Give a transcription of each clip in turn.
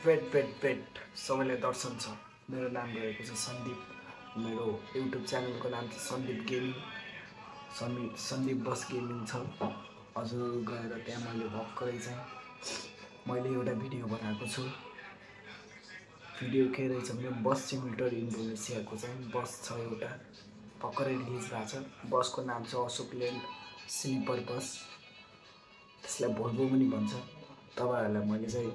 Weight सबैलाई दर्शन छ। मेरो नाम रहेको छ सन्दीप। मेरो युट्युब च्यानलको नाम चाहिँ सन्दीप गेमिङ, सन्दीप बस गेमिङ छ। हजुर गएर त्यहाँ मैले भर्खरै चाहिँ मैले एउटा भिडियो बनाएको छु। भिडियो के रहेछ भने बस सिमुलेटर इन्डोनेसियाको चाहिँ बस छ एउटा, भर्खरै रिलिज भएको छ। बसको नाम छ अशोक लेन्ड स्लिपर बस, त्यसलाई भोल्भो पनि भन्छ। तपाईहरुलाई मैले चाहिँ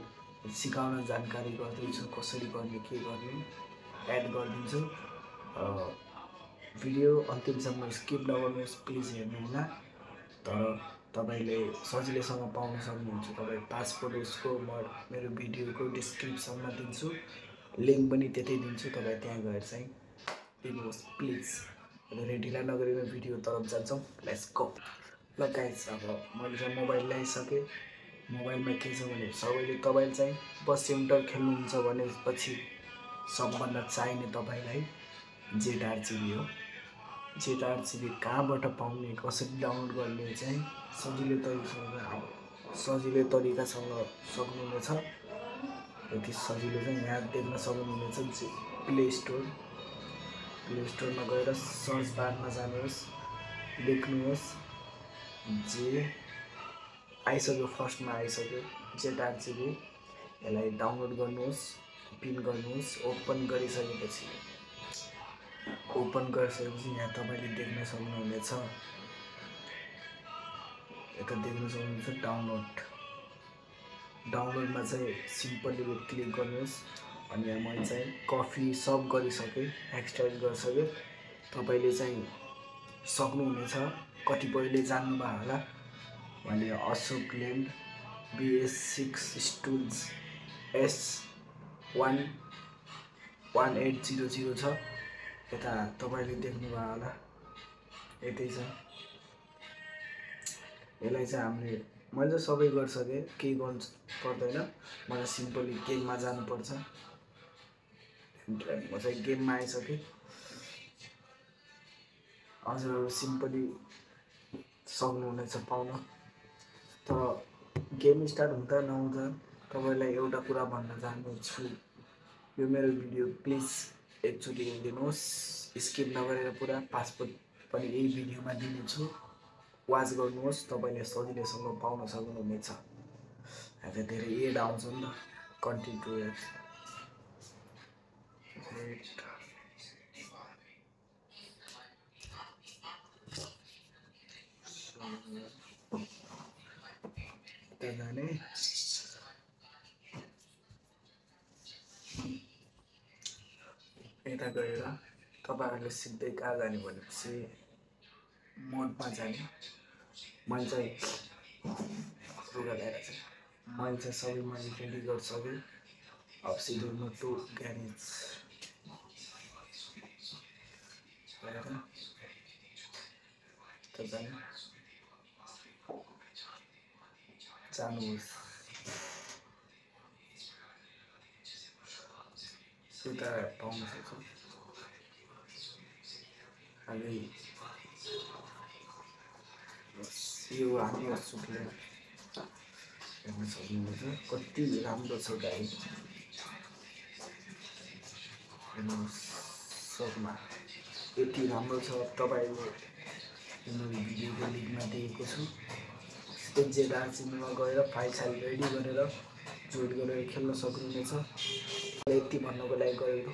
सिकाउन जानकारी गर्दैछु, कसरी गर्ने के गर्ने एड गरिदिन्छु। भिडियो अन्तिमसम्म स्किप नगर्नुहोस् प्लिज हेर्नु होला। तर तपाईले सजिलैसँग पाउन सक्नुहुन्छ। तपाई पासपोर्ट उसको मेरो भिडियोको डिस्क्रिप्सनमा दिन्छु, लिंक पनि त्यतै दिन्छु। तपाई त्यहाँ गएर चाहिँ दिनुहोस् प्लिज। ढिला नगरिकन भिडियो तरफ जान्छौँ। Let's go. ल गाइस, अब मैले चाहिँ मोबाइल ल्याइसकेँ। मोबाइलमा के छ भने सबैले तपाईले चाहिँ बस सिमुलेटर खेल्नुहुन्छ भनेपछि सबभन्दा चाहिने तपाईलाई जेडआरजीबी हो। जेडआरजीबी कहाँबाट पाउने, कसरी डाउनलोड गर्ने चाहिँ सजिलो तरिकासँग सक्नुहुनेछ। यति सजिलो चाहिँ यहाँ देख्न सक्नुहुनेछ। प्ले स्टोरमा गएर सर्च बारमा जानुहोस्, लेख्नुहोस् जे आइसक्यो, फर्स्टमा आइसक्यो जेडआरजीबी। यसलाई डाउनलोड गर्नुहोस्, पिन गर्नुहोस्। ओपन गरिसकेपछि यहाँ तपाईले देख्न सक्नुहुनेछ, यता देख्न सक्नुहुन्छ डाउनलोडमा चाहिँ सिम्पली क्लिक गर्नुहोस्। अनि यहाँ मैले चाहिँ कफी सब गरिसकेँ, एक्सट्र्याक्ट गरिसकेँ। तपाईले चाहिँ सक्नुहुनेछ। कतिपयले जान्नुभयो होला, मैले Ashok lend BS6 stools S1800 छ। यता तपाईले देख्नुभयो होला, यतै छ। यसलाई चाहिँ मैले चाहिँ सबै गरिसकेँ, केही गर्नु पर्दैन। मलाई सिम्पली गेममा जानुपर्छ। म चाहिँ गेममा आइसकेँ। हजुरहरू सिम्पली सक्नुहुनेछ पाउन। तर गेम स्टार्ट हुँदा नहुँदा तपाईलाई एउटा कुरा भन्न चाहन्छु, यो मेरो भिडियो प्लिज एकचोटि हेरिदिनुहोस्, स्किप नगरेर। पुरा पासपोर्ट पनि यही भिडियोमा दिनेछु, वाच गर्नुहोस्। तपाईले सजिलैसँग पाउन सक्नुहुनेछ। यहाँ धेरै एड आउँछ नि त, कन्टेन्ट टु एड। जाने यता गएर तपाईहरुले सिधै कहाँ जाने भनेपछि मोडमा जाने। मैले चाहिँ लुगा ल्याएर चाहिँ सबै मैले रेडी गरिसकेँ। अब सिधै म टु ग्यारेज जानुहोस्। यता पाउन सक्छ। अनि यो हाम्रो सुकले हेर्न सक्नुहुन्छ, कति राम्रो छ गाई। हेर्नुहोस् सबमा यति राम्रो छ। तपाईले भिडियोको लिङ्कमा दिएको छु, जेडआरजीबीमा गएर फाइल रेडी गरेर जोड गरेर खेल्न सक्नुहुनेछ। यति भन्नको लागि गएको।